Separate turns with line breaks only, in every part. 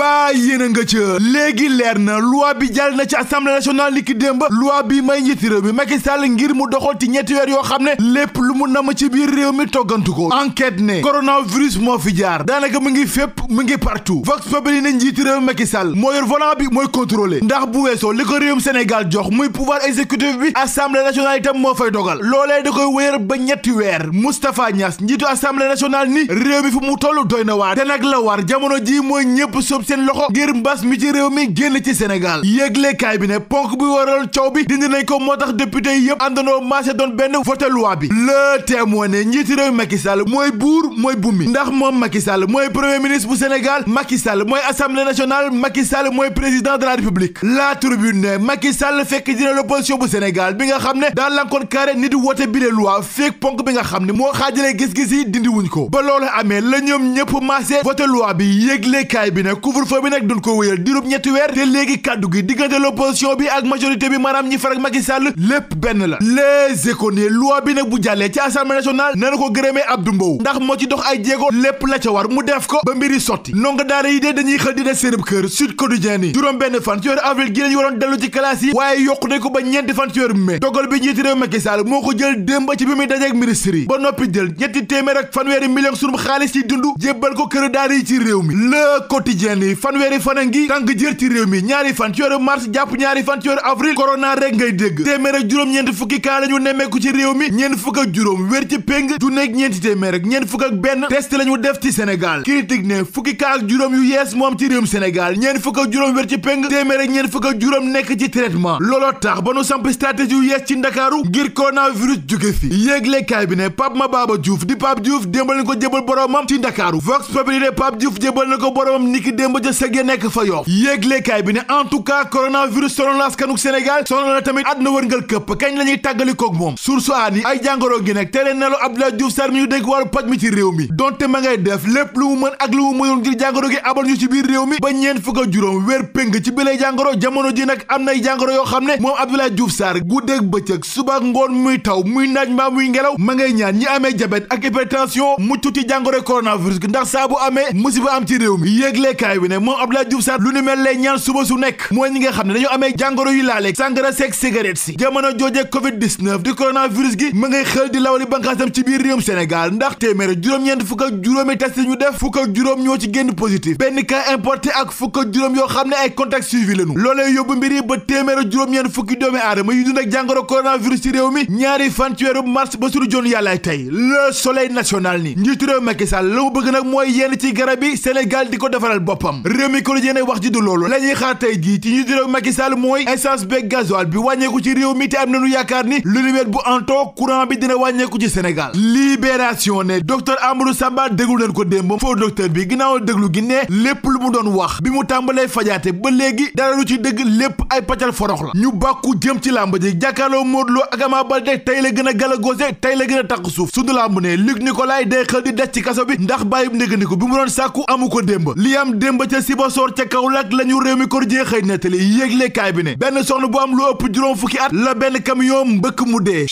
mbaa yéen a nga ca léegi leer na loi bi jàll na ci assemblée nationale ni ki démb loi bi may njiiti réew mi Macky Sall ngir mu doxal ci ñetti weer yoo xam ne lépp lu mu namm ci biir réew mi toggantu ko enquête ne coronavirus moo fi jaar daanaka mu ngi fépp mu ngi partout vox populi ne njiiti réew mi Macky Sall moo yor volant bi mooy contrôler ndax bu weesoo li ko réewum Sénégal jox muy pouvoir exécutif bi assemblée nationale itam moo fay dogal loolee da koy wéyal ba ñetti weer Moustapha Niass njiitu assemblée nationale ni réew mi fu mu toll doy na waar te nag la war jamono ji mooy ñëpp soob seen loxo ngir mbas mi ci réew mi génn ci Sénégal yéeglekaay bi ne ponk bi waral coow bi dindi nañ ko moo tax député yi yëpp àndandoo marché doon benn voté loi bi Le Témoin ne njiiti réew Macky Sall mooy buur mooy bummi ndax moom Macky Sall mooy premier ministre bu Sénégal Macky Sall mooy assemblée nationale Macky Sall mooy président de la République La Tribune ne Macky Sall fekk dina l'opposition bu Sénégal bi nga xam ne daa lankoon carré nit wote bi de loi fekk ponk bi nga xam ne moo xaajale gis-gis yi dindi wuñ ko ba loolu amee la ñoom ñëpp marché voté loi bi yéeglekaay bi ne couvre-feu bi nag duñ ko wéyal diirub ñetti weer te léegi kàddu gi diggante l'opposition bi ak majorité bi maanaam ñi farak Macky Sall lépp benn la Les Échos ne loi bi nag bu jàllee ci assemblée nationale nana ko gërëmee Abdou Mbow ndax moo ci dox ay jéego lépp la ca war mu def ko ba mbiri sotti ndongo daara yi dee dañuy xëy di des seenub kër Sud Quotidien ni juróom benn fan ci weeru avril gi lañu waroon dellu ci classe yi waaye yokku nañ ko ba ñeenti fan ci weeru mai dogal bi njiiti réew Macky Sall moo ko jël démb ci bi muy dajeek ministre yi ba noppi jël ñetti téeméer ak fanweeri million sunub xaalis yi dund jébbal ko kër daara yi ci réew mi Le Quotidien ni fanweeri fan a ngi tànk jër ci réew mi ñaari fan ci weeru mars jàpp ñaari fan ci weeru avril corona rek ngay dégg téeméer ak juróom-ñeenti fukki kaa lañu nemmeeku ci réew mi ñeent fukk ak juróom wér ci péng junneeg ñeenti téeméer ak ñeent fukk ak benn test lañu def ci Sénégal critique ne fukki kaa ak juróom yu yees moom ci réewum Sénégal ñeent fukk ak juróom wér ci péng téeméer ak ñeent fukk ak juróom nekk ci traitement looloo tax ba nu samp stratégie yu yees ci Ndakaaru ngir coronavirus jóge fi yéeglekaay bi ne Pape Mababa Diouf di Pape Diouf démbal na ko jébal boromam ci Ndakaaru Vox Populi ne Pape Diouf jébal na ko boromam niki démb ja sëgge nekk fa Yoff yéeglekaay bi ne en tout cas coronavirus sonal na askanuk Sénégal sonal na tamit àdduna wërngal këpp kañ la ñuy tàggalikoog moom source aani ay jàngoro gi nag tere nelu Abdoulaye Diouf Sarr mi ñu dénk wàllu paj mi ci réew mi donte ma ngay def lépp lu mu mën ak lu mu mënul ngir jàngoro gi abal ñu ci biir réew mi ba ñeent fukk ak juróom wér péng ci bilee jàngoro jamono ji nag am nay jàngoro yoo xam ne moom Abdoulaye Diouf Sarr guddeeg bëccëg suba ngoon muy taw muy naaj mbaa muy ngelaw ma ngay ñaan ñi amee diabète ak hypertension mucc ci jàngoro coronavirus gi ndax saa bu amee musiba am ci réew mi yéeglekaay bi ne moom Abdoulaye Diouf Sarr lu ni mel lay ñaan suba su nekk mooy ñi nga xam ne dañoo amee jàngoro yu laaleeg sàngara seeg cigarette si jamono joojee covid 19 di coronavirus gi ma ngay xel di lawali banqaasam ci biir réewum Sénégal ndax téeméer juróom-ñeent fukk ak juróomi test ñu def fukk ak juróom ñoo ci génn positif benn cas importé ak fukk ak juróom yoo xam ne ay contact suivi lañu loolee yóbbu mbir yi ba téeméer juróom-ñeent fukki doomi aadama yu dund ak jàngoro coronavirus ci réew mi ñaari fan ci weeru mars ba suñu joon yàllaay tey Le Soleil national ni njiitu réew Macky Sall la mu bëgg nag mooy yenn ci garab yi Sénégal di ko defaral boppam réew mi Quotidien wax ji du loolu la ñuy xaar tey jii ci njiitu réew Macky Sall mooy essence beeg gasoil bi wàññeeku ci réew mi te am nañu yaakaar ni lu ni mel bu anto courant bi dina wàññeeku ci Sénégal Libération ne docteur Amadou Samba déglu leen ko démb foo docteur bi ginnaaw déglu gi ne lépp lu mu doon wax bi mu tàmbalee fajaate ba léegi dara lu ci dëgg lépp ay paccal forox la ñu bàkku jëm ci làmb ji jàkkaarloo Modou Lo ak Ama Baldé tey la gën a galagoose tey la gën a taq suuf sunu làmb ne Luc Nicolaï day xel di des ci kaso bi ndax bàyyib ndégandiku bi mu doon sàkku amu ko démb li am démb ca Sibassor ca Kaolack la ñu réew mi Quotidien xëy nettali yéeglekaay bi ne benn soxna bu am lu ëpp juróom fukki at la benn camion mbëkk mu dee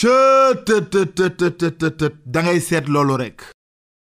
da ngay seet loolu rek